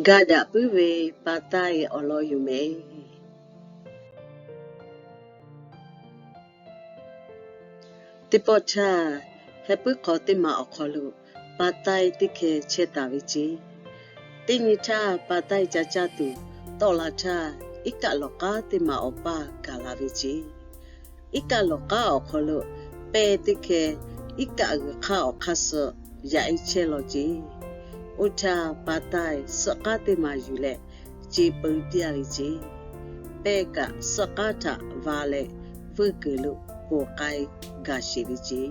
Ga daꞈ puiˉ ve pa taiˇ awˬ lawn yoˬ mehˍ. Teˇ pawˆ htaˇ, heh puiˉ hk'aw teˇ maˬ awˬ hk'aw lo pa taiˇ teˇ hkeh chehˇ taˍ ve ce. Teˇ nyi htaˇ, pa taiˇ ca caˇ tuˬ tawˆ la htaˇ, iˉ kaˆ lawˬ k'aˉ teˇ maˬ awˬ paˇ gaˬ la ve ce. Iˉ kaˆ lawˬ k'aˉ awˬ hk'aw lo pehˇ teˇ hkeh iˉ kaˆ g'uiˬ hk'aˇ awˬ hk'aˇ suh yaꞈ e chehˇ law ce. Oˇ htaˇ, pa taiˇ suhˆ k'aˉ teˇ maˬ yuˬ leh ce peu piˇ a ve ce. Pehˇ kaꞈ suhˆ k'aˉ htaꞈ va leh, vuiˇ kuiˬ lo ponˬ k'ai gaˬ sheˍ ve ce.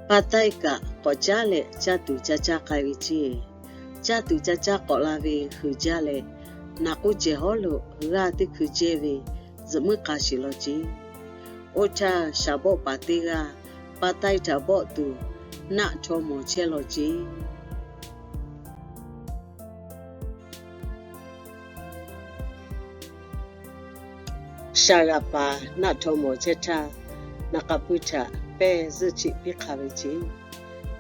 Pa taiˇ kaꞈ k'awꞈ caˉ leh caˇ tuˬ ca caˇ k'ai ve ce. Caˇ tuˬ ca caˇ k'awꞈ la ve hui jaˇ leh, naˍ k'oˆ cehˬ hawˉ lo g'aˇ teˇ hkui jehˇ ve zuhꞈ muiˉ k'a sheˍ law ce. Oˇ htaˇ, shaˍ bawˆ paˍ teˇ g'aˇ pa taiˇ htaꞈ bawˆ tuˬ naˆ htaw mawˬ chehˇ law ce. Shaˍ g'aꞈ paˍ naˆ htaw mawˬ chehˇ htaˇ, naˍ k'a puiˇ htaꞈ pehˇ zuhˆ cheꞈ piˇ hk'a ve ce.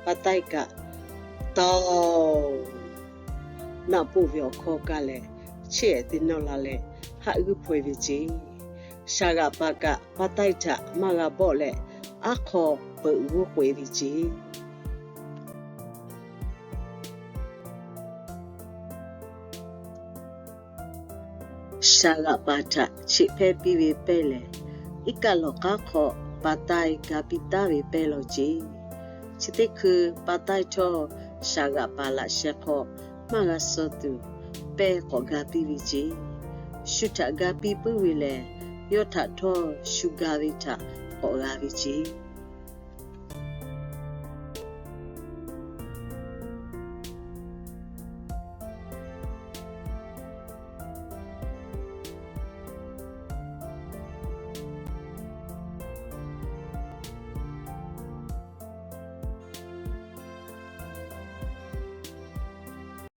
Pa taiˇ kaꞈ, Taoˬ, naˆ poˆ ve awˬ hkawˇ kaˇ leh, cheˇ ehˍ teˇ nawˇ la leh, haˆ g'uiˇ hpaw e ve ce. Shaˍ g'aꞈ paˍ kaꞈ pa taiˇ htaꞈ maˇ g'a bawˆ leh, aˉ hk'aw peuꞈ g'uˇ k'oꞈ e ve ce. Shaˍ g'aꞈ paˍ htaꞈ cheꞈ hpehˇ piˇ ve pehˇ lehˬ, iˉ kaˆ lawˬ k'aˉ hk'aw pa taiˇ ga piˇ taˉ ve pehˇ law ce. Chi teˇ hkui pa taiˇ htawˇ, shaˍ g'aꞈ paˍ laꞈ sheh hk'aw maˇ g'a suh tuˬ, pehˇ k'awꞈ ga piˇ ve ce. Shu htaꞈ ga piˇ puiˉ ve lehˬ, yawˇ htaꞈ htawˇ shu ga ve htaꞈ k'awꞈ g'a ve ce.